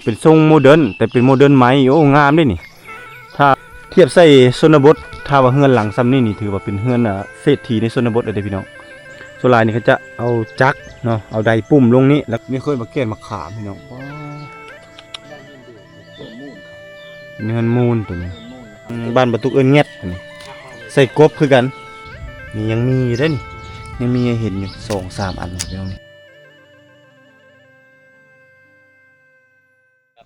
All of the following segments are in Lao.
ເປັນຊົງໂມເດີນ ແຕ່ເປັນໂມເດີນໃໝ່. ໂອ້ ງາມເດ້ນີ້. ຖ້າທຽບໃສ່ຊົນນະບົດ ຖ້າວ່າເຮືອນຫຼັງຊ່ຳນີ້ນີ້ ຖືວ່າເປັນເຮືອນ ອ່າ ເສດຖີໃນຊົນນະບົດເລີຍເດ້ພີ່ນ້ອງ. ສ່ວນຫຼາຍນີ້ເຂົາຈະເອົາຈັກເນາະ ເອົາໄດປຸ້ມລົງນີ້ ແລ້ວນີ້ເຄີຍມາແກ່ນມາຂາມພີ່ນ້ອງ. ເຮືອນມູນຕົວນີ້ ອືມ ບ້ານບໍ່ຕຸກເອີ້ນແງດ ອັນນີ້ໃສ່ກົບຄືກັນ. ນີ້ຍັງມີຢູ່ເດ້ນີ້ ຍັງມີໃຫ້ເຫັນຢູ່ສອງສາມອັນພີ່ນ້ອງ.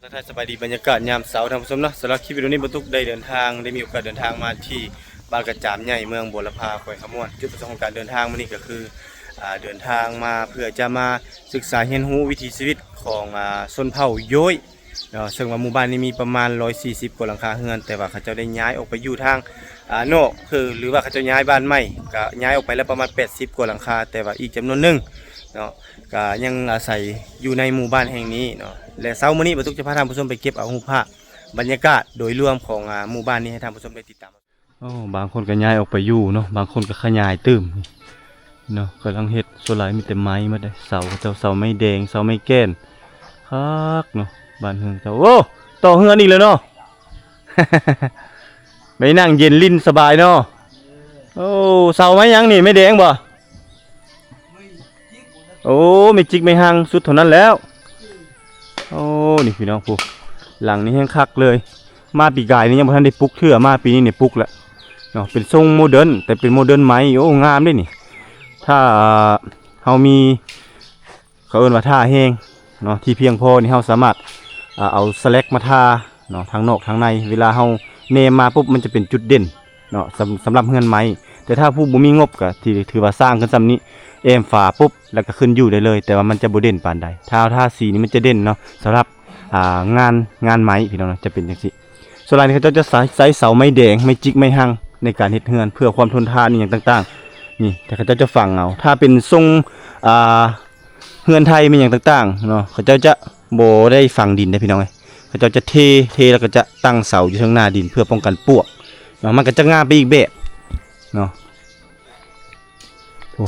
ທັກທາຍສະບາຍດີ ບັນຍາກາດຍາມເຊົ້າທ່ານຜູ້ຊົມເນາະ. ສຳລັບຄລິບວິດີໂອນີ້ ບໍ່ຕຸກໄດ້ເດີນທາງ ໄດ້ມີໂອກາດເດີນທາງມາທີ່ບ້ານກະຈາມໃຫຍ່ ເມືອງບົວລະພາ ແຂວງຄຳມ່ວນ. ຈຸດປະສົງຂອງການເດີນທາງມື້ນີ້ກໍຄື ອ່າ ເດີນທາງມາເພື່ອຈະມາສຶກສາຮຽນຮູ້ວິຖີຊີວິດຂອງ ອ່າ ຊົນເຜົ່າໂຢຍ ເນາະ ເຊິ່ງວ່າໝູ່ບ້ານນີ້ມີປະມານຮ້ອຍສີ່ສິບກວ່າຫຼັງຄາເຮືອນ ແຕ່ວ່າເຂົາເຈົ້າໄດ້ຍ້າຍອອກໄປຢູ່ທາງ ອ່າ ນອກ ຄື ຫຼືວ່າເຂົາເຈົ້າຍ້າຍບ້ານໃໝ່ ກະຍ້າຍອອກໄປແລ້ວປະມານແປດສິບກວ່າຫຼັງຄາ ແຕ່ວ່າອີກຈຳນວນໜຶ່ງເນາະ ກະຍັງອາໄສຢູ່ໃນໝູ່ບ້ານແຫ່ງນີ້ເນາະ. ແລະ ເຊົ້າມື້ນີ້ ບ່າວຕຸກຈະພາທ່ານຜູ້ຊົມໄປເກັບເອົາຮູບພາບບັນຍາກາດໂດຍລວມຂອງ ອ່າ ໝູ່ບ້ານນີ້ໃຫ້ທ່ານຜູ້ຊົມໄດ້ຕິດຕາມ. ໂອ້ ບາງຄົນກໍຍ້າຍອອກໄປຢູ່ເນາະ ບາງຄົນກໍຂະຫຍາຍຕື່ມເນາະ ກຳລັງເຮັດ. ສ່ວນຫຼາຍມີແຕ່ໄມ້ໝົດເດ້ ເສົາເຂົາເຈົ້າ ເສົາໄມ້ແດງ ເສົາໄມ້ແກ່ນ ຄັກເນາະ ບ້ານເຮືອນເຈົ້າ. ໂອ້ ຕໍ່ເຮືອນອີກແລ້ວເນາະ ໄປນັ່ງເຢັນຫຼິ້ນສະບາຍເນາະ. ໂອ້ ເສົາໄມ້ຫຍັງນີ້ ໄມ້ແດງບໍ່? ໂອ້ ໄມ້ຈິກໄມ້ຮັງ ສຸດເທົ່ານັ້ນແລ້ວ. ໂອ້ ນີ້ພີ່ນ້ອງ ຜູ້ ຫຼັງນີ້ແຮງຄັກເລີຍ. ມາປີກາຍນີ້ຍັງບໍ່ທັນໄດ້ປຸກເທື່ອ ມາປີນີ້ນີ້ປຸກແລ້ວເນາະ. ເປັນຊົງໂມເດີນ ແຕ່ເປັນໂມເດີນໃໝ່. ໂອ້ ງາມເດ້ນີ້. ຖ້າເຮົາມີ ເຂົາເອີ້ນວ່າທ່າແຮງເນາະ ທີ່ພຽງພໍນີ້ ເຮົາສາມາດ ອ່າ ເອົາສະແລັກມາທາເນາະ ທາງນອກທາງໃນ. ເວລາເຮົາແນມມາປຸບ ມັນຈະເປັນຈຸດເດັ່ນເນາະ ສຳ ສຳລັບເຮືອນໄມ້. ແຕ່ຖ້າຜູ້ບໍ່ມີງົບ ກໍຖື ຖືວ່າສ້າງຂຶ້ນຊ່ຳນີ້ ແອ້ມຝາປຸບ ແລ້ວກໍຂຶ້ນຢູ່ໄດ້ເລີຍ ແຕ່ວ່າມັນຈະບໍ່ເດັ່ນປານໃດ. ຖ້າເຮົາທາສີນີ້ ມັນຈະເດັ່ນເນາະ ສຳລັບ ອ່າ ງານ ງານໄມ້ພີ່ນ້ອງເນາະ ຈະເປັນຈັ່ງຊີ້. ສ່ວນຫຼາຍນີ້ເຂົາເຈົ້າຈະໃຊ້ ໃຊ້ເສົາໄມ້ແດງ ໄມ້ຈິກ ໄມ້ຮັງ ໃນການເຮັດເຮືອນ ເພື່ອຄວາມທົນທານອີ່ຫຍັງຕ່າງໆ ນີ້ ແຕ່ເຂົາເຈົ້າຈະຝັງເອົາ. ຖ້າເປັນຊົງ ອ່າ ເຮືອນໄທແມ່ນຫຍັງຕ່າງໆເນາະ ເຂົາເຈົ້າຈະບໍ່ໄດ້ຝັງດິນເດ້ພີ່ນ້ອງເອີຍ. ເຂົາເຈົ້າຈະເທ ເທແລ້ວກໍຈະຕັ້ງເສົາຢູ່ເທິງໜ້າດິນ ເພື່ອປ້ອງກັນປວກເນາະ ມັນກໍຈະງາມໄປອີກແບບເນາະ. ໂອ້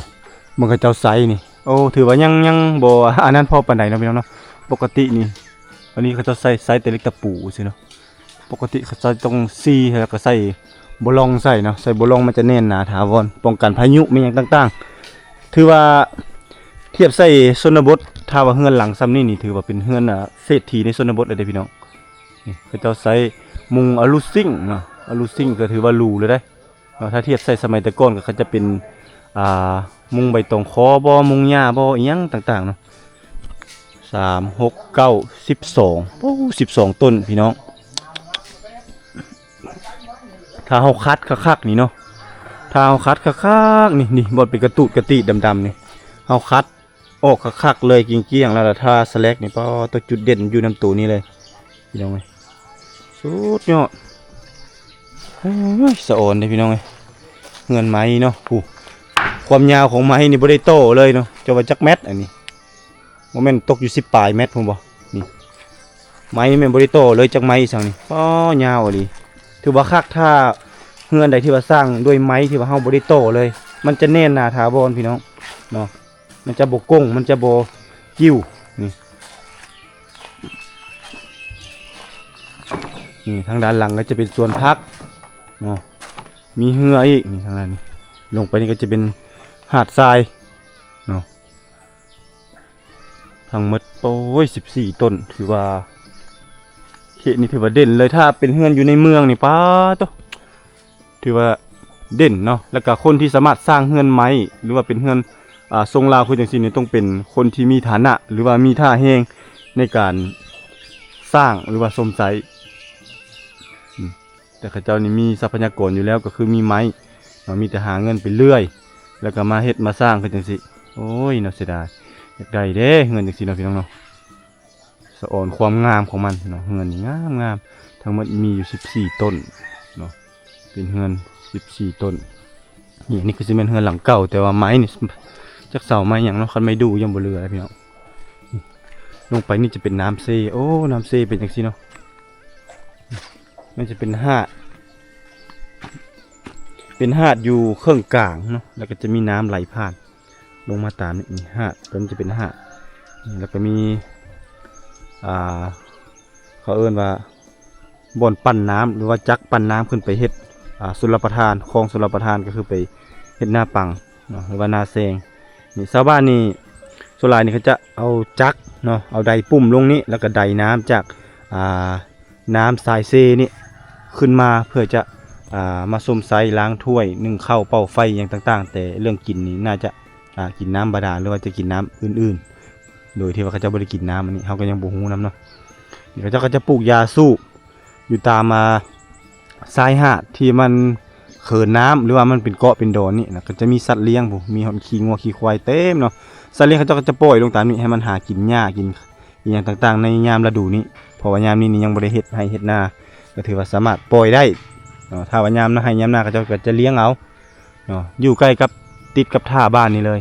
ເບິ່ງເຂົາເຈົ້າໃຊ້ນີ້ ໂອ້ ຖືວ່າຍັງ ຍັງບໍ່ອັນນັ້ນພໍປານໃດເນາະພີ່ນ້ອງເນາະ. ປົກກະຕິນີ້ ອັນນີ້ເຂົາເຈົ້າໃຊ້ ໃຊ້ແຕ່ເຫຼັກຕະປູຊື່ເນາະ. ປົກກະຕິເຂົາໃຊ້ຕ້ອງຊີ ແລ້ວກໍໃສ່ໂບລອງໃສ່ເນາະ ໃສ່ໂບລອງມັນຈະແໜ້ນໜາຖາວອນ ປ້ອງກັນພາຍຸແມ່ນຫຍັງຕ່າງໆ. ຖືວ່າທຽບໃສ່ຊົນນະບົດ ຖ້າວ່າເຮືອນຫຼັງຊ່ຳນີ້ນີ້ ຖືວ່າເປັນເຮືອນ ອ່າ ເສດຖີໃນຊົນນະບົດເລີຍເດ້ພີ່ນ້ອງ. ນີ້ເຂົາເຈົ້າໃຊ້ມຸງອະລູຊິງເນາະ ອະລູຊິງກໍຖືວ່າຫຼູເລີຍເດ້. ເນາະ ຖ້າທຽບໃສ່ສະໄໝແຕ່ກ່ອນກໍ ກໍຈະເປັນ ອ່າ ມຸງໃບຕອງຄໍບໍ ມຸງຫຍ້າບໍ ອີ່ຫຍັງຕ່າງໆເນາະ. ສາມ ຫົກ ເກົ້າ ສິບສອງ ໂອ້ ສິບສອງຕົ້ນພີ່ນ້ອງ. ຖ້າເຮົາຂັດຄັກໆນີ້ເນາະ ຖ້າເຮົາຂັດຄັກໆນີ້ ນີ້ບ່ອນເປັນກະຕູດກະຕີດດຳໆນີ້ ເຮົາຂັດ ອອກຄັກໆເລີຍ ກ້ຽງໆ ແລ້ວລະທາສະແລັກນີ້ ປາໂຕ ຈຸດເດັ່ນຢູ່ນຳໂຕນີ້ເລີຍພີ່ນ້ອງເອີຍ ສຸດຍອດ. ໂອ້ຍ ສະອອນເດ້ພີ່ນ້ອງເອີຍ ເຮືອນໄມ້ເນາະ. ຜູ້ ຄວາມຍາວຂອງໄມ້ນີ້ບໍ່ໄດ້ຕໍ່ເລີຍເນາະ ເຈົ້າວ່າຈັກແມັດອັນນີ້ ບໍ່ແມ່ນຕົກຢູ່ສິບປາຍແມັດພຸ້ນບໍ່? ນີ້ ໄມ້ນີ້ແມ່ນບໍ່ໄດ້ຕໍ່ເລີຍ ຈັກໄມ້ອີ່ສັງນີ້ ປ້າ ຍາວອີ່ຫຼີ. ຖືວ່າຄັກ ຖ້າເຮືອນໃດທີ່ວ່າສ້າງດ້ວຍໄມ້ທີ່ວ່າເຮົາບໍ່ໄດ້ຕໍ່ເລີຍ ມັນຈະແໜ້ນໜາຖາວອນພີ່ນ້ອງເນາະ ມັນຈະບໍ່ໂກ່ງ ມັນຈະບໍ່ກິ້ວ. ນີ້ ນີ້ທາງດ້ານຫຼັງກໍຈະເປັນສວນຜັກເນາະ ມີເຮືອອີກ ນີ້ທາງດ້ານນີ້ ລົງໄປນີ້ກໍຈະເປັນຫາດຊາຍເນາະ. ທັງໝົດ ໂອ້ຍ ສິບສີ່ຕົ້ນ ຖືວ່າເຂດນີ້ຖືວ່າເດັ່ນເລີຍ. ຖ້າເປັນເຮືອນຢູ່ໃນເມືອງນີ້ ປາໂຕ ຖືວ່າເດັ່ນເນາະ. ແລ້ວກະຄົນທີ່ສາມາດສ້າງເຮືອນໄມ້ ຫຼືວ່າເປັນເຮືອນ ອ່າ ຊົງລາວຄືຈັ່ງຊີ້ນີ້ ຕ້ອງເປັນຄົນທີ່ມີຖານະ ຫຼືວ່າມີທ່າແຮງໃນການສ້າງ ຫຼືວ່າຊົມໃຊ້ ອືມ ແຕ່ເຂົາເຈົ້ານີ້ມີຊັບພະຍາກອນຢູ່ແລ້ວ ກໍຄືມີໄມ້ເນາະ ມີແຕ່ຫາເງິນໄປເລື້ອຍ ແລ້ວກໍມາເຮັດມາສ້າງຄືຈັ່ງຊີ້. ໂອ້ຍ ເນາະ ເສຍດາຍ ຢາກໄດ້ເດ້ເຮືອນຈັ່ງຊີ້ເນາະ ພີ່ນ້ອງເນາະ. ສະອອນຄວາມງາມຂອງມັນເນາະ ເຮືອນນີ້ງາມໆ. ທັງໝົດມີຢູ່ສິບສີ່ຕົ້ນເນາະ ເປັນເຮືອນສິບສີ່ຕົ້ນ. ນີ້ ນີ້ຄືຊິແມ່ນເຮືອນຫຼັງເກົ່າ ແຕ່ວ່າໄມ້ນີ້ ຈັກເສົາໄມ້ຫຍັງເນາະ ຄັນໄມ້ດູ່ຍັງບໍ່ເຫຼືອເລີຍພີ່ນ້ອງ. ລົງໄປນີ້ຈະເປັນນ້ຳເຊ ໂອ້ ນ້ຳເຊເປັນຈັ່ງຊີ້ເນາະ. ມັນຈະເປັນຫາດ ເປັນຫາດຢູ່ເຄິ່ງກາງເນາະ ແລ້ວກໍຈະມີນ້ຳໄຫຼຜ່ານລົງມາຕາມນີ້. ນີ້ຫາດ ຕົວນີ້ຈະເປັນຫາດ ແລ້ວກໍມີ ອ່າ ເຂົາເອີ້ນວ່າບ່ອນປັ່ນນ້ຳ ຫຼືວ່າຈັກປັ່ນນ້ຳຂຶ້ນໄປເຮັດ ອ່າ ຊົນລະປະທານ ຄອງຊົນລະປະທານ ກໍຄືໄປເຮັດນາປັງເນາະ ຫຼືວ່ານາແຊງ. ນີ້ຊາວບ້ານນີ້ສ່ວນຫຼາຍນີ້ເຂົາຈະເອົາຈັກເນາະ ເອົາໄດປຸ້ມລົງນີ້ ແລ້ວກໍໄດນ້ຳຈາກ ອ່າ ນ້ຳສາຍເຊນີ້ຂຶ້ນມາ ເພື່ອຈະ ອ່າ ມາຊົມໃຊ້ລ້າງຖ້ວຍ ໜຶ້ງເຂົ້າ ເປົ່າໄຟ ຫຍັງຕ່າງໆ ແຕ່ເລື່ອງກິນນີ້ໜ້າຈະ ອ່າ ກິນນ້ຳບາດານ ຫຼືວ່າຈະກິນນ້ຳອື່ນໆ ໂດຍທີ່ວ່າເຂົາເຈົ້າບໍ່ໄດ້ກິນນ້ຳອັນນີ້ ເຮົາກໍຍັງບໍ່ຮູ້ນຳເນາະ. ນີ້ເຂົາເຈົ້າກໍຈະປູກຢາສູບຢູ່ຕາມ ອ່າ ຊາຍຫາດທີ່ມັນເຂີນນ້ຳ ຫຼືວ່າມັນເປັນເກາະເປັນດອນນີ້ນະ ກໍຈະມີສັດລ້ຽງພຸ້ນ ມີຮອດຂີ້ງົວຂີ້ຄວາຍເຕັມເນາະ. ສັດລ້ຽງເຂົາເຈົ້າກໍຈະປ່ອຍລົງຕາມນີ້ ໃຫ້ມັນຫາກິນຫຍ້າກິນ ອີ່ຫຍັງຕ່າງໆ ໃນຍາມລະດູນີ້ ເພາະວ່າຍາມນີ້ນີ້ຍັງບໍ່ໄດ້ເຮັດໄຮ່ເຮັດນາ ກໍຖືວ່າສາມາດປ່ອຍໄດ້ເນາະ. ຖ້າວ່າຍາມນາໄຮ່ຍາມນາ ເຂົາເຈົ້າກໍຈະລ້ຽງເອົາເນາະ ຢູ່ໃກ້ກັບ ຕິດກັບທ່າບ້ານນີ້ເລີຍ.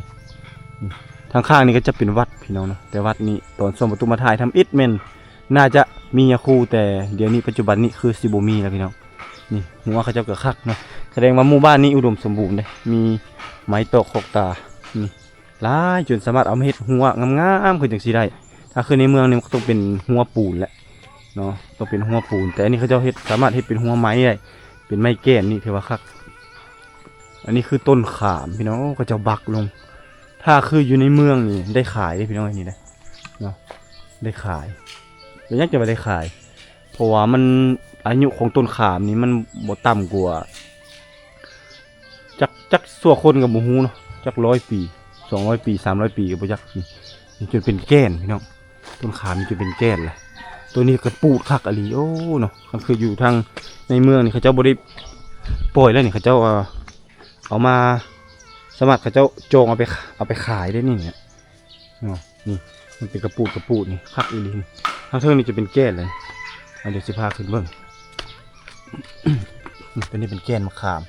ທາງຂ້າງນີ້ກໍຈະເປັນວັດພີ່ນ້ອງເນາະ ແຕ່ວັດນີ້ຕອນຊ່ວງປະຕູມາຖ່າຍທຳອິດແມ່ນໜ້າຈະມີຍາຄູ ແຕ່ດຽວນີ້ປັດຈຸບັນນີ້ຄືຊິບໍ່ມີແລ້ວພີ່ນ້ອງ. ນີ້ຮົ້ວເຂົາເຈົ້າກໍຄັກເນາະ ສະແດງວ່າໝູ່ບ້ານນີ້ອຸດົມສົມບູນເດ້ ມີໄມ້ຕອກຂອກຕາ ນີ້ ຫຼາຍຈົນສາມາດເອົາມາເຮັດຮົ້ວງາມໆ ຄືຈັ່ງຊີ້ໄດ້. ຖ້າຄືໃນເມືອງນີ້ມັນກໍຕ້ອງເປັນຮົ້ວປູນແຫຼະເນາະ ຕ້ອງເປັນຮົ້ວປູນ ແຕ່ອັນນີ້ເຂົາເຈົ້າເຮັດ ສາມາດເຮັດເປັນຮົ້ວໄມ້ໄດ້ ເປັນໄມ້ແກ່ນນີ້ ຖືວ່າຄັກ. ອັນນີ້ຄືຕົ້ນຂາມພີ່ນ້ອງ ເຂົາເຈົ້າບັກລົງ ຖ້າຄືຢູ່ໃນເມືອງນີ້ໄດ້ຂາຍເດ້ພີ່ນ້ອງ ອັນນີ້ເດ້ເນາະ ໄດ້ຂາຍ. ເປັນຫຍັງຈັ່ງວ່າໄດ້ຂາຍ? ເພາະວ່າມັນ ອາຍຸຂອງຕົ້ນຂາມນີ້ມັນບໍ່ຕ່ຳກວ່າ ຈັກ ຈັກຊົ່ວຄົນກໍບໍ່ຮູ້ເນາະ ຈັກຮ້ອຍປີ ສອງຮ້ອຍປີ ສາມຮ້ອຍປີກໍບໍ່ຈັກ. ນີ້ ນີ້ຈົນເປັນແກ່ນພີ່ນ້ອງ ຕົ້ນຂາມນີ້ຈົນເປັນແກ່ນແຫຼະ. ໂຕນີ້ກໍປູດຄັກອີ່ຫຼີ ໂອ້ເນາະ ຄັນຄືຢູ່ທາງໃນເມືອງນີ້ ເຂົາເຈົ້າບໍ່ໄດ້ປ່ອຍແລ້ວນີ້ ເຂົາເຈົ້າ ເອີ ເອົາມາ ສາມາດເຂົາເຈົ້າຈອງເອົາໄປ ເອົາໄປຂາຍໄດ້ນີ້ເນາະ. ນີ້ມັນເປັນກະປູດ ກະປູດນີ້ຄັກອີ່ຫຼີນີ້ ທາງເທິງນີ້ຈະເປັນແກ່ນເລີຍ. ອາ ດຽວຊິພາຂຶ້ນເບິ່ງ ນີ້ ໂຕນີ້ເປັນແກ່ນມະຂາມ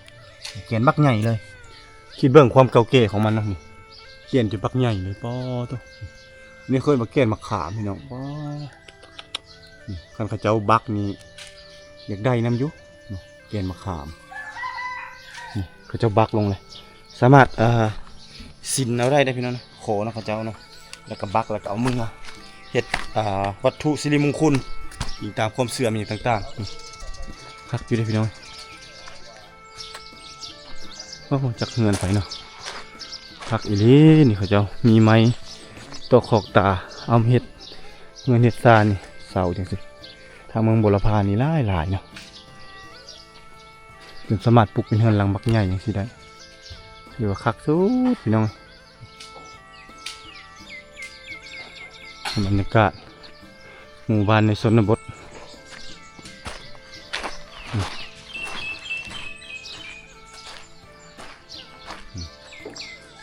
ແກ່ນບັກໃຫຍ່ເລີຍ. ຄິດເບິ່ງຄວາມເກົ່າແກ່ຂອງມັນເນາະ ນີ້ແກ່ນຈະບັກໃຫຍ່ເລີຍ ປາໂທ້. ນີ້ເອີ້ນວ່າແກ່ນມະຂາມພີ່ນ້ອງ ປາ ນີ້ ຄັນເຂົາເຈົ້າບັກນີ້ຢາກໄດ້ນຳຢູ່ເນາະ ແກ່ນມະຂາມ. ນີ້ເຂົາເຈົ້າບັກລົງເລີຍ ສາມາດ ເອີ ສິນເອົາໄດ້ເດ້ພີ່ນ້ອງ ຂໍນຳເຂົາເຈົ້າເນາະ ແລ້ວກໍບັກ ແລ້ວກໍເອົາມືເຮັດ ເອີ ວັດຖຸສິລິມົງຄຸນ ອີງຕາມຄວາມເຊື່ອມີຫຍັງຕ່າງໆ. ນີ້ ຄັກຢູ່ເດ້ພີ່ນ້ອງ. ໂອ້ ຈັກເຮືອນໃຜເນາະ ຄັກອີ່ຫຼີນີ້ ເຂົາເຈົ້າມີໄມ້ຕອກຂອກຕາ ເອົາມາເຮັດເຮືອນເຮັດຊານນີ້ ເສົາຈັ່ງຊີ້. ທາງເມືອງບົວລະພານີ້ຫຼາຍໆເນາະ ຈົນສາມາດປຸກເປັນເຮືອນຫຼັງບັກໃຫຍ່ຈັ່ງຊີ້ໄດ້ ຖືວ່າຄັກສຸດພີ່ນ້ອງ. ບັນຍາກາດໝູ່ບ້ານໃນຊົນນະບົດ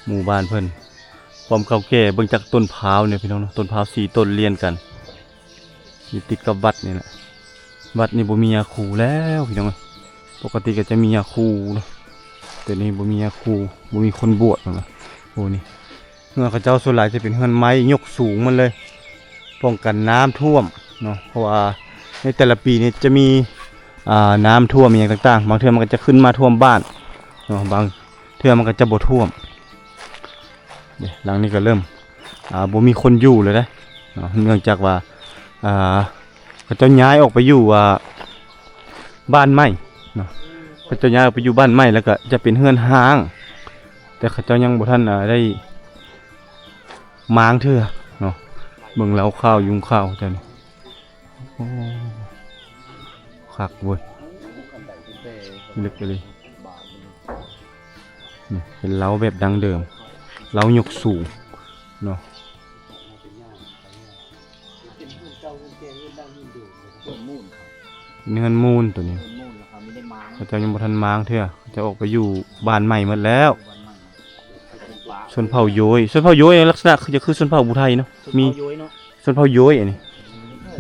ໝູ່ບ້ານເພິ່ນ ຄວາມເກົ່າແກ່ເບິ່ງຈາກຕົ້ນພ້າວນີ້ພີ່ນ້ອງເນາະ ຕົ້ນພ້າວສີ່ຕົ້ນລຽນກັນ ຢູ່ຕິດກັບວັດນີ້ແຫຼະ. ວັດນີ້ບໍ່ມີຍາຄູແລ້ວພີ່ນ້ອງເອີຍ ປົກກະຕິກໍຈະມີຍາຄູເນາະ ແຕ່ນີ້ບໍ່ມີຍາຄູ ບໍ່ມີຄົນບວດເນາະ. ໂອ້ ນີ້ເຮືອນເຂົາເຈົ້າສ່ວນຫຼາຍຈະເປັນເຮືອນໄມ້ຍົກສູງໝົດເລີຍ ປ້ອງກັນນ້ຳຖ້ວມເນາະ ເພາະວ່າໃນແຕ່ລະປີນີ້ຈະມີ ອ່າ ນ້ຳຖ້ວມອີ່ຫຍັງຕ່າງໆ ບາງເທື່ອມັນກໍຈະຂຶ້ນມາຖ້ວມບ້ານເນາະ ບາງເທື່ອມັນກໍຈະບໍ່ຖ້ວມ. ເດ້ ຫຼັງນີ້ກໍເລີ່ມ ອ່າ ບໍ່ມີຄົນຢູ່ແລ້ວເດ້ເນາະ ເນື່ອງຈາກວ່າ ອ່າ ເຂົາເຈົ້າຍ້າຍອອກໄປຢູ່ ອ່າ ບ້ານໃໝ່ເນາະ ເຂົາເຈົ້າຍ້າຍອອກໄປຢູ່ບ້ານໃໝ່ ແລ້ວກໍຈະເປັນເຮືອນຮ້າງ ແຕ່ເຂົາເຈົ້າຍັງບໍ່ທັນ ອ່າ ໄດ້ມ້າງເທື່ອເນາະ. ເບິ່ງເລົ້າຂາວຍຸງຂາວເຈົ້ານີ້ ໂອ້ ຄັກເວີຍ ເລິກອີ່ຫຼີ. ນີ້ເປັນເລົ້າແບບດັ້ງເດີມ ເລົ້າຍົກສູງເນາະ. ເປັນເຮືອນມູນໂຕນີ້ ເຂົາເຈົ້າຍັງບໍ່ທັນມ້າງເທື່ອ ເຂົາເຈົ້າອອກໄປຢູ່ບ້ານໃໝ່ໝົດແລ້ວ. ຊົນເຜົ່າໂຢຍ ຊົນເຜົ່າໂຢຍລັກສະນະຄືຈະຄືຊົນເຜົ່າຜູ້ໄທເນາະ ມີ ຊົນເຜົ່າໂຢຍເນາະ ຊົນເຜົ່າໂຢຍອັນນີ້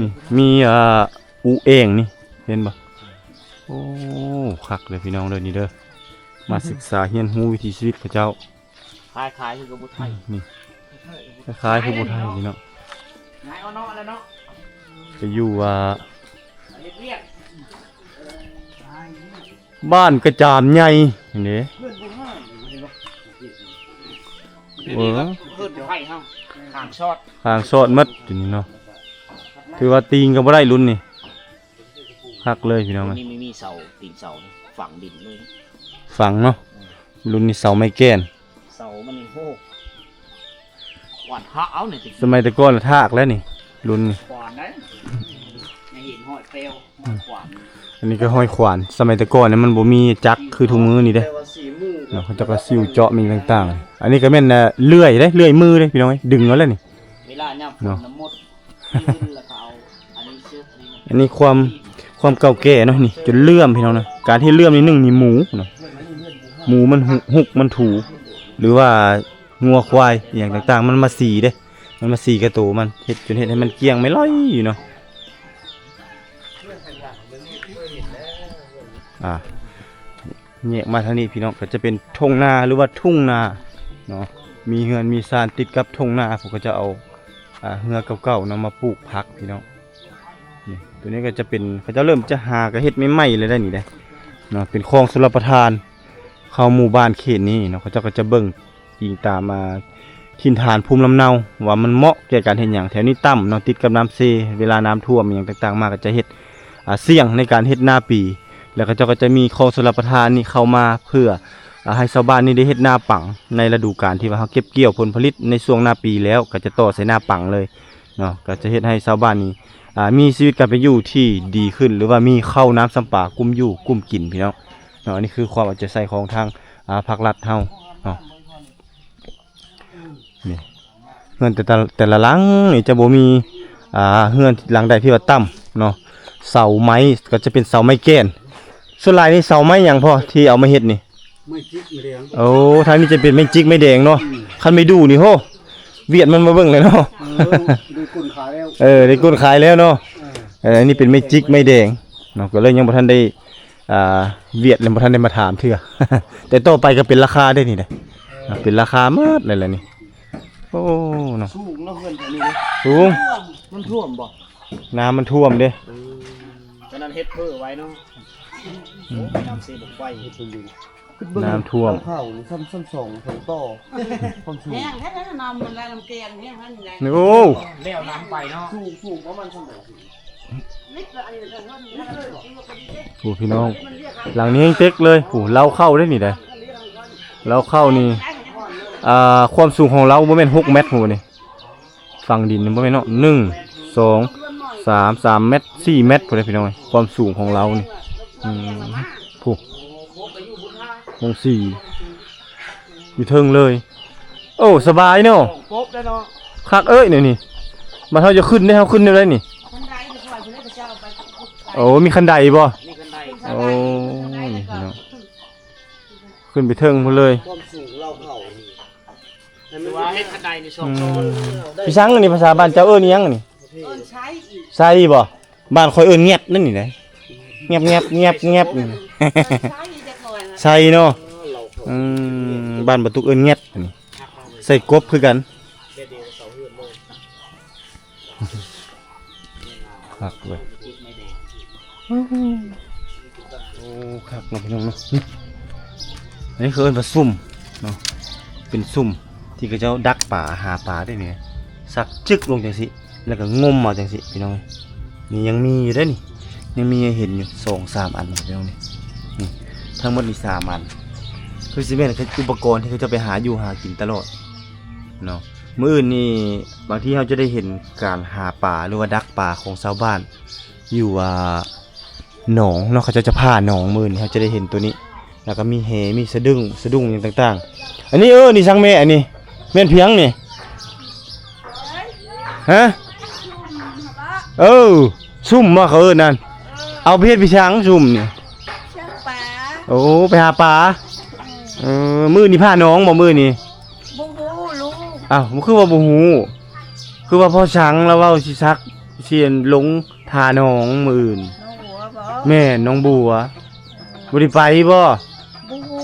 ນີ້ມີ ອ່າ ອູເອງນີ້ ເຫັນບໍ່? ໂອ້ ຄັກເດີພີ່ນ້ອງເດີ ນີ້ເດີ ມາສຶກສາຮຽນຮູ້ວິຖີຊີວິດເຂົາເຈົ້າ. ຄ້າຍໆຄືກັບຜູ້ໄທ ນີ້ ຄ້າຍໆຄືຜູ້ໄທນີ້ເນາະ ຍ້າຍເອົາເນາະແລ້ວເນາະ ໄປຢູ່ວ່າ ເຮັດວຽກ ບ້ານກະຈາມໃຫຍ່ນີ້ເດ້ ເອີ ເຮືອນຜູ້ໄທເຮົາ ຂ້າງຊອດ ຂ້າງຊອດໝົດຢູ່ນີ້ເນາະ ຖືວ່າຕີງກໍບໍ່ໄດ້ລຸ້ນນີ້. ຄັກເລີຍພີ່ນ້ອງເອີຍ ນີ້ມີ ມີເສົາ ຕີນເສົາຝັງດິນເລີຍ ຝັງເນາະ ອືມ ລຸ້ນນີ້ເສົາໄມ້ແກ່ນ ເສົາມັນນີ້ ໂອ້ ກວາດຫາເອົານີ້ຕິ ສະໄໝແຕ່ກ່ອນລະທາກແລ້ວນີ້ ລຸ້ນນີ້ ກວາດໄດ້ ຍັງເຫັນຮອຍແປວ ຮອຍຂວານ ອັນນີ້ກໍຮອຍຂວານ ສະໄໝແຕ່ກ່ອນນີ້ມັນບໍ່ມີຈັກຄືທຸກມື້ນີ້ເດ້ ແຕ່ວ່າສີມືເນາະ ເຂົາເຈົ້າກໍຊິວເຈາະມີຫຍັງຕ່າງໆ ອັນນີ້ກໍແມ່ນ ເອີ ເລື່ອຍເດ້ ເລື່ອຍມືເດ້ພີ່ນ້ອງເອີຍ ດຶງເອົາແລ້ວນີ້ ເວລາຍາມຝົນ ເນາະ ນ້ຳໝົດ ອັນນີ້ຄວາມ ຄວາມເກົ່າແກ່ເນາະ ນີ້ຈົນເຫຼື້ອມພີ່ນ້ອງນະ ການທີ່ເຫຼື້ອມນີ້ ໜຶ່ງນີ້ໝູເນາະ ໝູມັນຮຸກມັນຖູ ຫຼືວ່າງົວຄວາຍອີ່ຫຍັງຕ່າງໆ ມັນມາສີເດ້ ມັນມາສີກະໂຕມັນ ເຮັດ ຈົນເຮັດໃຫ້ມັນກ້ຽງໄມ້ລອຍຢູ່ເນາະ ອາ ແຍກມາທາງນີ້ພີ່ນ້ອງ ກໍຈະເປັນທົ່ງນາ ຫຼືວ່າທົ່ງນາເນາະ ມີເຮືອນມີຊານຕິດກັບທົ່ງນາ ເຂົາກໍຈະເອົາ ອາ ເຮືອເກົ່າໆເນາະ ມາປູກຜັກພີ່ນ້ອງ ນີ້ ຕົວນີ້ກໍຈະເປັນ ເຂົາເຈົ້າເລີ່ມຈະຫາກະເຮັດໃໝ່ໆແລ້ວໄດ໋ນີ້ໄດ໋ເນາະ ເປັນຄອງຊົນລະປະທານ ເຂົ້າໝູ່ບ້ານເຂດນີ້ເນາະ ເຂົາເຈົ້າກໍຈະເບິ່ງອີງຕາມ ອ່າ ຖິ່ນຖານພູມລຳເນົາ ວ່າມັນເໝາະແກ່ການເຮັດຫຍັງ ແຖວນີ້ຕ່ຳເນາະ ຕິດກັບນ້ຳເຊ ເວລານ້ຳຖ້ວມອີ່ຫຍັງຕ່າງໆມາ ກໍຈະເຮັດ ອ່າ ສ່ຽງໃນການເຮັດນາປີ ແລ້ວເຂົາເຈົ້າກໍຈະມີຄອງຊົນລະປະທານນີ້ເຂົ້າມາ ເພື່ອ ອ່າ ໃຫ້ຊາວບ້ານນີ້ໄດ້ເຮັດນາປັງ ໃນລະດູການທີ່ວ່າເຮົາເກັບກ່ຽວຜົນຜະລິດໃນຊ່ວງນາປີແລ້ວ ກໍຈະຕໍ່ໃສ່ນາປັງເລີຍເນາະ ກໍຈະເຮັດໃຫ້ຊາວບ້ານນີ້ ອ່າ ມີຊີວິດການເປັນຢູ່ທີ່ດີຂຶ້ນ ຫຼືວ່າມີເຂົ້ານ້ຳຊຳປາກຸ້ມຢູ່ກຸ້ມກິນພີ່ນ້ອງເນາະ ອັນນີ້ຄືຄວາມເອົາໃຈໃສ່ຂອງທາງ ອ່າ ພາກລັດເຮົາເນາະ ນີ້ ເຮືອນແຕ່ ແຕ່ ແຕ່ລະຫຼັງນີ້ຈະບໍ່ມີ ອ່າ ເຮືອນຫຼັງໃດທີ່ວ່າຕ່ຳເນາະ ເສົາໄມ້ກໍຈະເປັນເສົາໄມ້ແກ່ນ ສ່ວນຫຼາຍນີ້ເສົາໄມ້ຫຍັງພໍ່ທີ່ເອົາມາເຮັດນີ້? ໄມ້ຈິກໄມ້ແດງ ໂອ້ ທາງນີ້ຈະເປັນໄມ້ຈິກໄມ້ແດງເນາະ ອືມ ຄັນໄມ້ດູ່ນີ້ໂຫ ຫວຽດມັນມາເບິ່ງແລ້ວເນາະ ເອີ ໄດ້ກົ້ນຂາຍແລ້ວ ເອີ ໄດ້ກົ້ນຂາຍແລ້ວເນາະ ເອີ ເອີ ອັນນີ້ເປັນໄມ້ຈິກໄມ້ແດງເນາະ ກໍເລີຍຍັງບໍ່ທັນໄດ້ ອ່າ ຫວຽດແລ້ວບໍ່ທັນໄດ້ມາຖາມເທື່ອ ແຕ່ຕໍ່ໄປກໍເປັນລາຄາເດ້ນີ້ເດ້ ເປັນລາຄາໝົດເລີຍລະນີ້ ໂອ້ເນາະ ສູງເນາະ ເຮືອນແຖວນີ້ເດ້ ສູງ ນ້ຳຖ້ວມບໍ່? ນ້ຳມັນຖ້ວມເດ້ ເອີ ຕອນນັ້ນເຮັດເພີ້ໄວ້ເນາະ ອືມ ນ້ຳເຊບົກໄຟ ເຮັດເພິ່ນຢູ່ ນ້ຳຖ້ວມ ເຂົານີ້ຊ້ຳ ຊ້ຳສອງ ສອງຕໍ່ ຄວາມສູງ ແຫ້ງແທ້ນະ ນ້ຳມັນໄຫຼນ້ຳແກ່ນແຫ້ງຫັ້ນແຫຼະ ໂອ້ ແລ້ວນ້ຳໄປເນາະ ສູງ ສູງປະມານສ່ຳໃດ? ໂອ້ ພີ່ນ້ອງ ຫຼັງນີ້ແຮງເຕັກເລີຍ ໂອ້ ເລົ້າເຂົ້າເດ້ນີ້ໄດ໋ ເລົ້າເຂົ້ານີ້ ອ່າ ຄວາມສູງຂອງເລົ້າບໍ່ແມ່ນຫົກແມັດພຸ້ນນີ້ ຝັງດິນນີ້ບໍ່ແມ່ນເນາະ ໜຶ່ງ ສອງ ສາມ ສາມແມັດ ສີ່ແມັດພຸ້ນເດ້ພີ່ນ້ອງ ຄວາມສູງຂອງເລົ້ານີ້ ອືມ ພຸ້ນ ຫົງສີ ຢູ່ເທິງເລີຍ ໂອ້ ສະບາຍເນາະ ໂປະໄດ້ເນາະ ຄັກເອີຍແນວນີ້ ບາດເຮົາຈະຂຶ້ນເດ້ ເຮົາຂຶ້ນແນວໃດນີ້ ຄັນໄດເດ້ ເຂົາເຈົ້າໄປ ໂອ້ ມີຄັນໄດບໍ່? ມີຄັນໄດ ໂອ້ ນີ້ເນາະ ຂຶ້ນໄປເທິງພຸ້ນເລີຍ ຄວາມສູງເລົ່າເຂົາ ຄືວ່າເຮັດຄັນໄດນີ້ສອງ ອືມ ໂຕ ອີ່ສັງນີ້ ພາສາບ້ານເຈົ້າເອີ້ນອີ່ຫຍັງນີ້? ເອີ້ນໄຊອີກ ໄຊບໍ່? ບ້ານຂ້ອຍເອີ້ນແງບນັ້ນນີ້ນະ ແງບໆໆໆ ນີ້ ເອີ້ນໄຊຈັກໜ່ອຍນະ ໄຊເນາະ ອືມ ບ້ານບໍ່ຕຸກເອີ້ນແງບ ອັນນີ້ ໃສ່ກົບຄືກັນ ຄັກເວີຍ ໂອ້ ຄັກເນາະພີ່ນ້ອງເນາະ ນີ້ ອັນນີ້ເຂົາເອີ້ນວ່າຊຸ່ມເນາະ ເປັນຊຸ່ມທີ່ເຂົາເຈົ້າດັກປາ ຫາປາໄດ້ນີ້ ສັກຈຶກລົງຈັ່ງຊີ້ ແລ້ວກໍງົມເອົາຈັ່ງຊີ້ພີ່ນ້ອງ ນີ້ຍັງມີຢູ່ເດ້ນີ້ ຍັງມີໃຫ້ເຫັນຢູ່ສອງສາມອັນພີ່ນ້ອງນີ້ ນີ້ ທັງໝົດນີ້ສາມອັນ ຄືຊິແມ່ນ ອຸປະກອນທີ່ເຂົາເຈົ້າໄປຫາຢູ່ຫາກິນຕະຫຼອດເນາະ ມື້ອື່ນນີ້ບາງທີເຮົາຈະໄດ້ເຫັນການຫາປາ ຫຼືວ່າດັກປາຂອງຊາວບ້ານ ຢູ່ ອ່າ ໜອງເນາະ ເຂົາເຈົ້າຈະຜ່າໜອງ ມື້ນີ້ເຮົາຈະໄດ້ເຫັນໂຕນີ້ ແລ້ວກໍມີແຫ ມີສະດຶ້ງ ສະດຸ້ງຫຍັງຕ່າງໆ ອັນນີ້ ເອີ ນີ້ສັງແມ່ ອັນນີ້ແມ່ນພຽງນີ້ ຮະ ຊຸ່ມຫັ້ນເບາະ ເອີ ຊຸ່ມບໍ່ເຂົາເອີ້ນນັ້ນ ເອີ ເອົາໄປເຮັດໄປສັງຊຸ່ມນີ້ ເຮັດປາ ໂອ້ ໄປຫາປາ ອືມ ເອີ ມື້ນີ້ຜ່າໜອງບໍ່ ມື້ນີ້? ບໍ່ຮູ້ລູກ ອ້າວ ຄືວ່າບໍ່ຮູ້ ຄືວ່າພໍ່ສັງລາວເວົ້າຊິສັກ ຊິລົງຜ່າໜອງມື້ອື່ນ ໜອງບົວບໍ? ແມ່ນ ໜອງບົວ ບໍ່ໄດ້ໄປບໍ? ບໍ່ຮູ້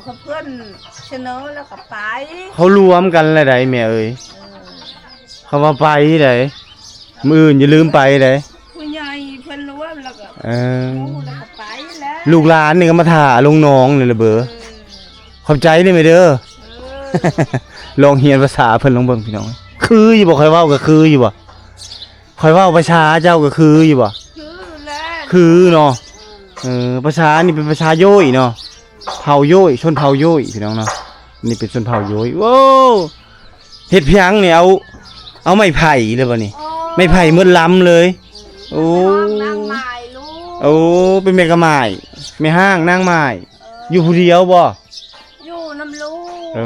ເຂົາເພິ່ນສະເໜີແລ້ວກໍໄປ ເຂົາລວມກັນແລ້ວໃດແມ່ເອີຍ ເອີ ເຂົາວ່າໄປໃດ ມື້ອື່ນຢ່າລືມໄປໃດ ຜູ້ໃຫຍ່ເພິ່ນລວມແລ້ວກໍ ເອີ ໂອ້ ແລ້ວກໍໄປແລ້ວ ລູກຫຼານນີ້ກໍມາຖ້າລົງໜອງນີ້ລະເບີ ເອີ ຂອບໃຈເດີແມ່ເດີ ເອີ ລອງຮຽນພາສາເພິ່ນລອງເບິ່ງພີ່ນ້ອງ ຄືຢູ່ບໍ່? ຂ້ອຍເວົ້າກໍຄືຢູ່ບໍ່? ຂ້ອຍເວົ້າພາສາເຈົ້າກໍຄືຢູ່ບໍ່? ຄືແລ້ວ ຄືເນາະ. ເອີ ພາສານີ້ເປັນພາສາໂຢຍເນາະ ເຜົ່າໂຢຍ ຊົນເຜົ່າໂຢຍ ພີ່ນ້ອງເນາະ. ນີ້ເປັນຊົນເຜົ່າໂຢຍ. ໂອ້ ເຮັດພຽງນີ້ ເອົາ ເອົາໄມ້ໄຜ່ເລີຍບໍ່ນີ້? ໂອ້ ໄມ້ໄຜ່ໝົດລຳເລີຍ. ໂອ້ ນາງໝ້າຍລູກ. ໂອ້ ເປັນແມ່ກະໝ້າຍ ແມ່ຮ້າງນາງໝ້າຍ. ເອີ ຢູ່ຜູ້ດຽວບໍ່? ຢູ່ນຳລູກ. ໂອ້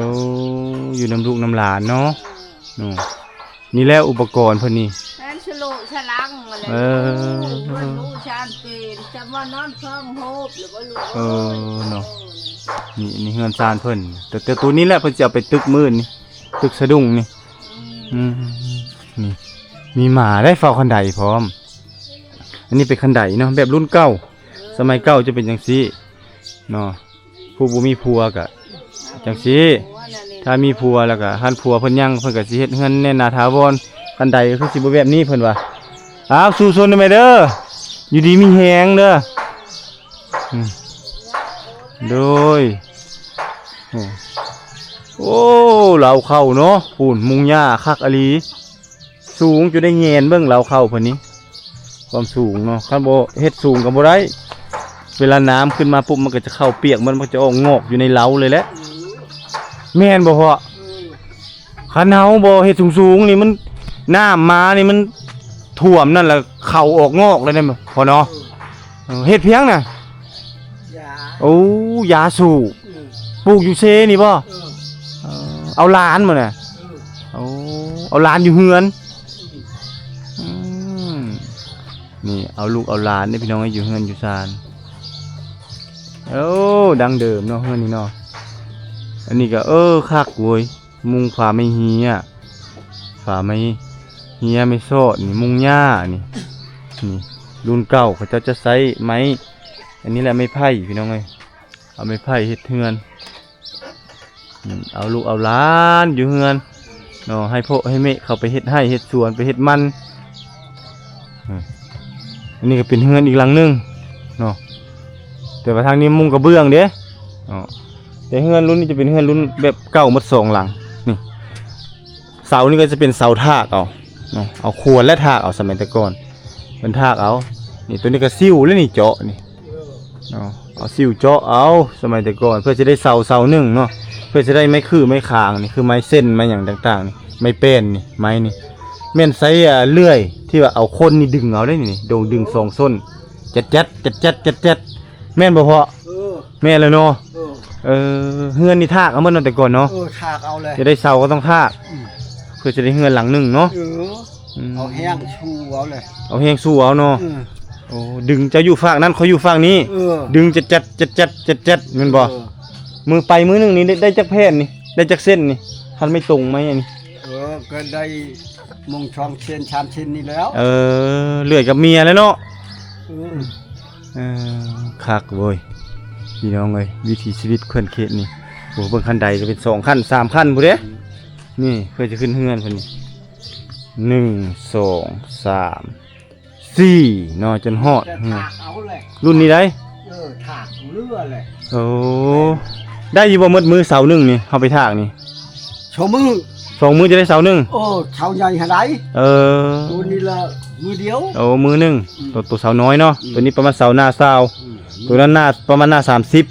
ຢູ່ນຳລູກນຳຫຼານເນາະ. ເອີ ໂອ້ ນີ້ແຫຼະອຸປະກອນເພິ່ນນີ້ ແມ່ນສະໂລະສະລັງຫັ້ນແຫຼະ. ເອີ ລູກເພິ່ນລູກຊານເປັນ ຈຳວ່ານອນເຄິ່ງໂຮບຫຼືບໍ່ລູກ. ເອີ ເນາະ ນີ້ ນີ້ເຮືອນຊານເພິ່ນ ແຕ່ ແຕ່ໂຕນີ້ແຫຼະເພິ່ນຊິເອົາໄປຕຶກມື້ນີ້ ຕຶກສະດຸ້ງນີ້. ອືມ ອືມ ນີ້ ມີໝາໄດ້ເຝົ້າຄັນໄດພ້ອມ. ອັນນີ້ເປັນຄັນໄດເນາະ ແບບລຸ້ນເກົ່າ ສະໄໝເກົ່າຈະເປັນຈັ່ງຊີ້ເນາະ. ຜູ້ບໍ່ມີຜົວກະຈັ່ງຊີ້ ຖ້າມີຜົວແລ້ວກະ ຄັນຜົວເພິ່ນຍັງ ເພິ່ນກະຊິເຮັດເຮືອນແໜ້ນໜາຖາວອນ. ຄັນໃດກະຄືຊິບໍ່ແບບນີ້ເພິ່ນວ່າ. ອ້າວ ສູ້ຊົນເດີແມ່ເດີ ຢູ່ດີມີແຮງເດີ. ອືມ ໂດຍ ໂອ້ ໂອ້ ເລົ້າເຂົ້າເນາະ ພຸ້ນມຸງຫຍ້າຄັກອີ່ຫຼີ. ສູງຈົນໄດ້ແຍນເບິ່ງເລົ້າເຂົ້າເພິ່ນນີ້ ຄວາມສູງເນາະ. ຄັນບໍ່ເຮັດສູງກໍບໍ່ໄດ້ ເວລານ້ຳຂຶ້ນມາປຸບ ມັນກໍຈະເຂົ້າປຽກ ມັນ ມັນຈະອອກງອກຢູ່ໃນເລົ້າເລີຍແຫຼະ. ແມ່ນບໍ່ພໍ່? ເອີ ຄັນເຮົາບໍ່ເຮັດສູງໆນີ້ ມັນ ນ້ຳມານີ້ມັນຖ້ວມນັ້ນລະ ເຂົ້າອອກງອກເລີຍເດ້ພໍ່ເນາະ. ເອີ ເອີ ເຮັດພຽງນະ? ຢາ ໂອ້ ຢາສູບ. ອືມ ປູກຢູ່ເຊນີ້ບໍ່? ເອີ ເອີ ເອົາຫຼານບໍ່ນະ? ເອີ ໂອ້ ເອົາຫຼານຢູ່ເຮືອນ. ອືມ ອືມ ນີ້ເອົາລູກເອົາຫຼານເດ້ພີ່ນ້ອງເອີຍ ຢູ່ເຮືອນຢູ່ຊານ. ໂອ້ ດັ້ງເດີມເນາະ ເຮືອນນີ້ເນາະ. ອັນນີ້ກໍ ເອີ ຄັກເວີຍ ມຸງຝາໄມ້ເຮຍ ຝາໄມ້ເຮຍໄມ້ຊອດນີ້ ມຸງຫຍ້ານີ້. ນີ້ລຸ້ນເກົ່າເຂົາເຈົ້າຈະໃຊ້ໄມ້ ອັນນີ້ແຫຼະ ໄມ້ໄຜ່ພີ່ນ້ອງເອີຍ ເອົາໄມ້ໄຜ່ເຮັດເຮືອນ. ອືມ ເອົາລູກເອົາຫຼານຢູ່ເຮືອນເນາະ ໃຫ້ພໍ່ໃຫ້ແມ່ເຂົາໄປເຮັດໄຮ່ເຮັດສວນ ໄປເຮັດມັນ. ອືມ ອັນນີ້ກໍເປັນເຮືອນອີກຫຼັງໜຶ່ງເນາະ ແຕ່ວ່າທາງນີ້ມຸງກະເບື້ອງເດ້ເນາະ. ແຕ່ເຮືອນລຸ້ນນີ້ຈະເປັນເຮືອນລຸ້ນແບບເກົ່າໝົດສອງຫຼັງ. ນີ້ ເສົານີ້ກໍຈະເປັນເສົາຖາກເອົາເນາະ ເອົາຂວນແລະຖາກເອົາ ສະໄໝແຕ່ກ່ອນເພິ່ນຖາກເອົາ. ນີ້ ໂຕນີ້ກໍສິວແລ້ວນີ້ ເຈາະນີ້ເນາະ ເອົາສິວເຈາະເອົາ ສະໄໝແຕ່ກ່ອນ ເພື່ອຈະໄດ້ເສົາເສົາໜຶ່ງເນາະ ເພື່ອຈະໄດ້ໄມ້ຂືໄມ້ຂາງນີ້ ຄືໄມ້ເສັ້ນໄມ້ຫຍັງຕ່າງໆນີ້ ໄມ້ແປ້ນນີ້ ໄມ້ນີ້ ແມ່ນໃຊ້ ອ່າ ເລື່ອຍທີ່ວ່າເອົາຄົນນີ້ດຶງເອົາເດ້ນີ້ ໂດງດຶງສອງສົ້ນ ແຈັດໆ ແຈັດໆ ແຈັດໆ ແມ່ນບໍ່ພໍ່? ເອີ ແມ່ນແລ້ວເນາະ. ເອີ ເອີ ເຮືອນນີ້ຖາກເອົາໝົດເນາະ ແຕ່ກ່ອນເນາະ. ເອີ ຖາກເອົາແຫຼະ ຈະໄດ້ເສົາກໍຕ້ອງຖາກ. ອືມ ເພື່ອຈະໄດ້ເຮືອນຫຼັງໜຶ່ງເນາະ. ເອີ ອືມ ເອົາແຮງສູ້ເອົາແຫຼະ ເອົາແຮງສູ້ເອົາເນາະ. ເອີ ໂອ້ ດຶງ ເຈົ້າຢູ່ຟາກນັ້ນ ຂ້ອຍຢູ່ຟາກນີ້. ເອີ ດຶງຈັດໆ ຈັດໆ ຈັດໆ ແມ່ນບໍ່? ເອີ ມື້ໄປມື້ໜຶ່ງນີ້ໄດ້ ໄດ້ຈັກແຜ່ນນີ້ ໄດ້ຈັກເສັ້ນນີ້ ຄັນໄມ້ຕົງໄມ້ອັນນີ້? ເອີ ກໍໄດ້ໂມງສອງເສັ້ນສາມເສັ້ນນີ້ແລ້ວ. ເອີ ເລື່ອຍກັບເມຍແລ້ວເນາະ. ເອີ ເອີ ຄັກເວີຍ ພີ່ນ້ອງເອີຍ ວິຖີຊີວິດເຂື່ອນເຂດນີ້. ໂອ້ ເບິ່ງຄັນໄດກໍເປັນສອງຄັນສາມຄັນພຸ້ນເດ້. ອືມ ນີ້ເພື່ອຈະຂຶ້ນເຮືອນເພິ່ນນີ້ ໜຶ່ງ ສອງ ສາມ ສີ່ເນາະ ຈົນຮອດ. ແຕ່ຖາກເອົາແຫຼະ ລຸ້ນນີ້ໃດ? ເອີ ຖາກເຫຼືອແຫຼະ. ໂອ້ ໄດ້ຢູ່ບໍ່ໝົດມື້ເສົາໜຶ່ງນີ້ ເຮົາໄປຖາກນີ້? ສອງມື້ ສອງມື້ຈະໄດ້ເສົາໜຶ່ງ. ໂອ້ ເສົາໃຫຍ່ຫັ້ນໃດ. ເອີ ໂຕນີ້ລະມື້ດຽວ. ໂອ້ ມື້ໜຶ່ງ. ອືມ ໂຕ ໂຕເສົານ້ອຍເນາະ. ອືມ ໂຕນີ້ປະມານເສົາໜ້າຊາວ. ອືມ ໂຕນັ້ນໜ້າ ປະມານໜ້າສາມສິບ.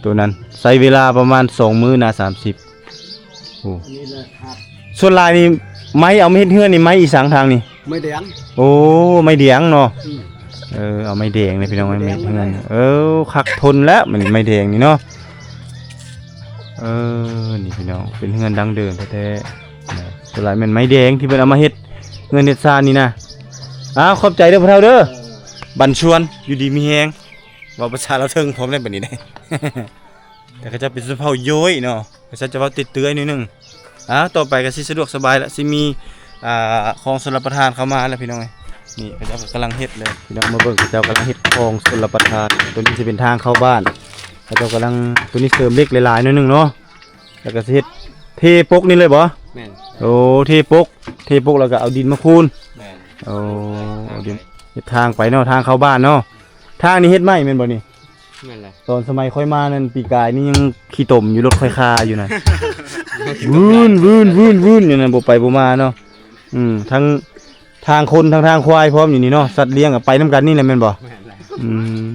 ໂຕນັ້ນໃຊ້ເວລາປະມານສອງມື້ໜ້າສາມສິບ. ໂອ້ ອັນນີ້ລະຄັບ. ສ່ວນຫຼາຍນີ້ໄມ້ເອົາມາເຮັດເຮືອນນີ້ ໄມ້ອີສັງທາງນີ້? ໄມ້ແດງ. ໂອ້ ໄມ້ແດງເນາະ. ອືມ ເອີ ເອົາໄມ້ແດງນີ້ພີ່ນ້ອງ ໄມ້ແດງ ໄມ້ເຮືອນ. ເອີ ຄັກທົນແລ້ວ ມັນໄມ້ແດງນີ້ເນາະ. ເອີ ນີ້ພີ່ນ້ອງ ເປັນເຮືອນດັ້ງເດີມແທ້ໆ. ສ່ວນຫຼາຍແມ່ນໄມ້ແດງທີ່ເພິ່ນເອົາມາເຮັດເຮືອນເຮັດຊານນີ້ນະ. ອ້າວ ຂອບໃຈເດີພໍ່ເຖົ້າເດີ. ເອີ ບັນຊວນ ຢູ່ດີມີແຮງ. ເວົ້າພາສາລາວເທິງພ້ອມໄດ້ບັດນີ້ເດ້. ແຕ່ເຂົາເຈົ້າເປັນຊົນເຜົ່າໂຢຍເນາະ ເຂົາເຈົ້າຈະເວົ້າເຕືອຍໆໜ້ອຍໜຶ່ງ. ອ່າ ຕໍ່ໄປກໍຊິສະດວກສະບາຍລະ ຊິມີ ອ່າ ຂອງຊົນລະປະທານເຂົ້າມາແລ້ວພີ່ນ້ອງເອີຍ. ນີ້ເຂົາເຈົ້າກຳລັງເຮັດເລີຍ ພີ່ນ້ອງມາເບິ່ງ ເຂົາເຈົ້າກຳລັງເຮັດຂອງຊົນລະປະທານ. ໂຕນີ້ຊິເປັນທາງເຂົ້າບ້ານ ເຂົາເຈົ້າກຳລັງ ໂຕນີ້ເສີມເຫຼັກຫຼາຍໆໜ້ອຍໜຶ່ງເນາະ ແລ້ວກໍຊິເຮັດເທປົກນີ້ເລີຍບໍ່? ແມ່ນ. ໂອ້ ເທປົກ ເທປົກແລ້ວກໍເອົາດິນມາຄູນ. ແມ່ນ. ໂອ້ ເອົາດິນເຮັດທາງໄປເນາະ ທາງເຂົ້າບ້ານເນາະ. ທາງນີ້ເຮັດໃໝ່ແມ່ນບໍ່ນີ້? ແມ່ນແຫຼະ. ຕອນສະໄໝຂ້ອຍມານັ້ນ ປີກາຍນີ້ຍັງຂີ້ຕົມຢູ່ ລົດຂ້ອຍຄາຢູ່ນັ້ນ ວືນໆໆຢູ່ນັ້ນ ບໍ່ໄປບໍ່ມາເນາະ. ອືມ ທັງທາງຄົນ ທັງທາງຄວາຍພ້ອມຢູ່ນີ້ເນາະ. ສັດລ້ຽງກໍໄປນຳກັນນີ້ແຫຼະແມ່ນບໍ່? ແມ່ນແຫຼະ. ອືມ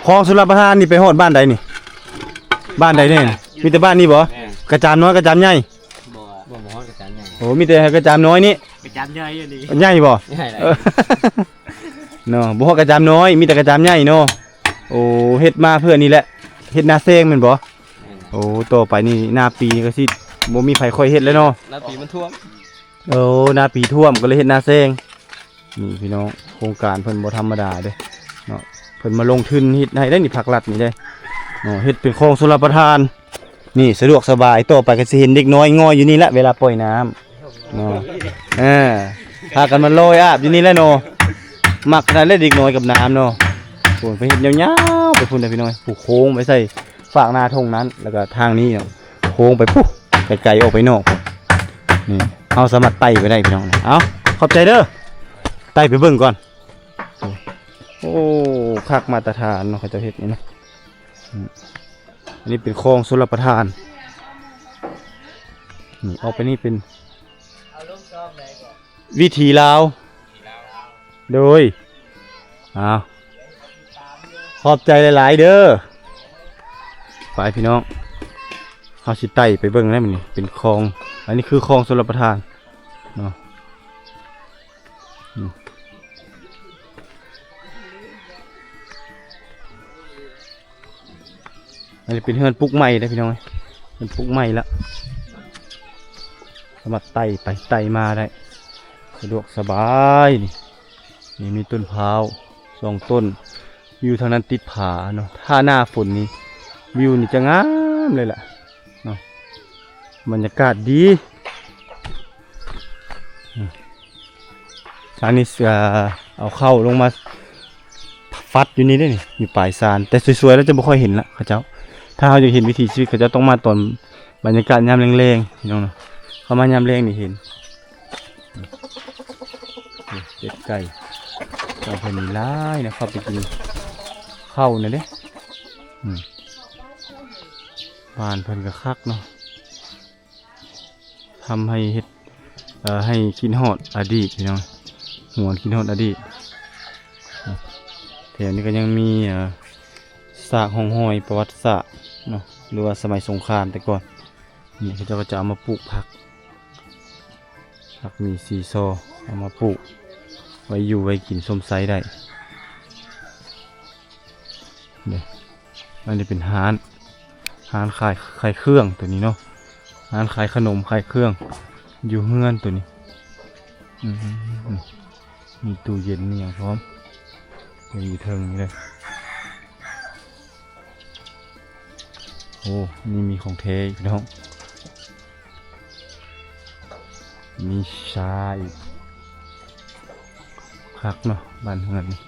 ຄອງຊົນລະປະທານນີ້ໄປຮອດບ້ານໃດນີ້? ບ້ານໃດແດ່? ມີແຕ່ບ້ານນີ້ບໍ່? ແມ່ນ ກະຈາມນ້ອຍ ກະຈາມໃຫຍ່? ບໍ່ ບໍ່ ບໍ່ຮອດກະຈາມໃຫຍ່. ໂອ້ ມີແຕ່ກະຈາມນ້ອຍນີ້ ກະຈາມໃຫຍ່ອັນນີ້ ໃຫຍ່ບໍ່? ໃຫຍ່ຫຼາຍ ເອີ ເນາະ ບໍ່ຮອດກະຈາມນ້ອຍ ມີແຕ່ກະຈາມໃຫຍ່ເນາະ. ໂອ້ ເຮັດມາເພື່ອນີ້ແຫຼະ ເຮັດນາແຊງແມ່ນບໍ່? ແມ່ນ ໂອ້ ຕໍ່ໄປນີ້ນາປີນີ້ກໍຊິບໍ່ມີໃຜຄ່ອຍເຮັດແລ້ວເນາະ ນາປີມັນຖ້ວມ. ໂອ້ ນາປີຖ້ວມກໍເລີຍເຮັດນາແຊງ. ນີ້ພີ່ນ້ອງ ໂຄງການເພິ່ນບໍ່ທຳມະດາເດ້ເນາະ ເພິ່ນມາລົງທຶນເຮັດໃຫ້ໄດ້ນີ້ ພາກລັດນີ້ເດ້ເນາະ ເຮັດເປັນຄອງຊົນລະປະທານ. ນີ້ສະດວກສະບາຍ ຕໍ່ໄປກໍຊິເຫັນເດັກນ້ອຍງ່ອຍຢູ່ນີ້ແຫຼະ ເວລາປ່ອຍນ້ຳເນາະ. ເອີ ພາກັນມາລອຍອາບຢູ່ນີ້ແຫຼະເນາະ ມັກຂະໜາດເລີຍເດັກນ້ອຍກັບນ້ຳເນາະ. ໂອ້ ໄປເຮັດຍາວໆໄປພຸ້ນນະພີ່ນ້ອງ ຜູ້ໂຄ້ງໄປໃສ່ຟາກໜ້າທົ່ງນັ້ນ ແລ້ວກໍທາງນີ້ເນາະ ໂຄ້ງໄປພຸ້ນ ໄກໆອອກໄປນອກພຸ້ນ. ນີ້ ເຮົາສາມາດໄຕ່ໄປໄດ້ພີ່ນ້ອງ. ເອົາ ຂອບໃຈເດີ ໄຕ່ໄປເບິ່ງກ່ອນ. ໂອ້ ຄັກມາດຕະຖານເນາະ ເຂົາເຈົ້າເຮັດນີ້ເນາະ. ອືມ ອັນນີ້ເປັນຄອງຊົນລະປະທານ. ນີ້ ອອກໄປນີ້ເປັນວິຖີລາວ. ໂດຍ ອ້າວ ຂອບໃຈຫຼາຍໆເດີ. ໄປພີ່ນ້ອງ ເຮົາຊິໄຕ່ໄປເບິ່ງໄດ້ມື້ນີ້ ເປັນຄອງ ອັນນີ້ຄືຄອງຊົນລະປະທານເນາະ. ອືມ ອັນນີ້ເປັນເຮືອນປຸກໃໝ່ເດ້ພີ່ນ້ອງເອີຍ ເຮືອນປຸກໃໝ່ລະ ສາມາດໄຕ່ໄປໄຕ່ມາໄດ້ ສະດວກສະບາຍ. ນີ້ ນີ້ມີຕົ້ນພ້າວສອງຕົ້ນ ວິວທາງນັ້ນຕິດຜາເນາະ ຖ້າໜ້າຝົນນີ້ ວິວນີ້ຈະງາມເລີຍລະເນາະ ບັນຍາກາດດີ. ອືມ ທາງນີ້ ເອີ ເອົາເຂົ້າລົງມາຟັດຢູ່ນີ້ເດ້ນີ້ ຢູ່ປາຍຊານ ແຕ່ສວຍໆແລ້ວຈະບໍ່ຄ່ອຍເຫັນລະເຂົາເຈົ້າ. ຖ້າເຮົາຢາກເຫັນວິຖີຊີວິດເຂົາເຈົ້າຕ້ອງມາຕອນບັນຍາກາດຍາມແລງໆ ພີ່ນ້ອງເນາະ ເຂົ້າມາຍາມແລງນີ້ເຫັນ. ເປັດໄກ່ ເຈົ້າເພິ່ນນີ້ຫຼາຍນະ ເຂົ້າໄປກິນເຂົ້ານະເດ້. ອືມ ບ້ານເພິ່ນກໍຄັກເນາະ ທຳໃຫ້ເຮັດ ເອີ ໃຫ້ຄິດຮອດອະດີດພີ່ນ້ອງ ຫວນຄິດຮອດອະດີດ. ແຖວນີ້ກໍຍັງມີ ເອີ ຊາກຮ່ອງຮອຍປະຫວັດສາດເນາະ ຫຼືວ່າສະໄໝສົງຄາມແຕ່ກ່ອນ. ນີ້ເຂົາເຈົ້າກໍຈະເອົາມາປູກຜັກ ຜັກໝີ່ຊີຊໍ ເອົາມາປູກໄວ້ຢູ່ໄວ້ກິນຊົມໄຊໄດ້. ນີ້ ອັນນີ້ເປັນຮ້ານ ຮ້ານຂາຍ ຂາຍເຄື່ອງໂຕນີ້ເນາະ ຮ້ານຂາຍຂະໜົມຂາຍເຄື່ອງຢູ່ເຮືອນໂຕນີ້. ອືມ ມີຕູ້ເຢັນມີຫຍັງພ້ອມ ເປັນຢູ່ເທິງນີ້ເລີຍ. ໂອ້ ນີ້ມີຂອງແທ້ອີກພີ່ນ້ອງ ມີຊາອີກ ຄັກເນາະ ບ້ານເຮືອນນີ້.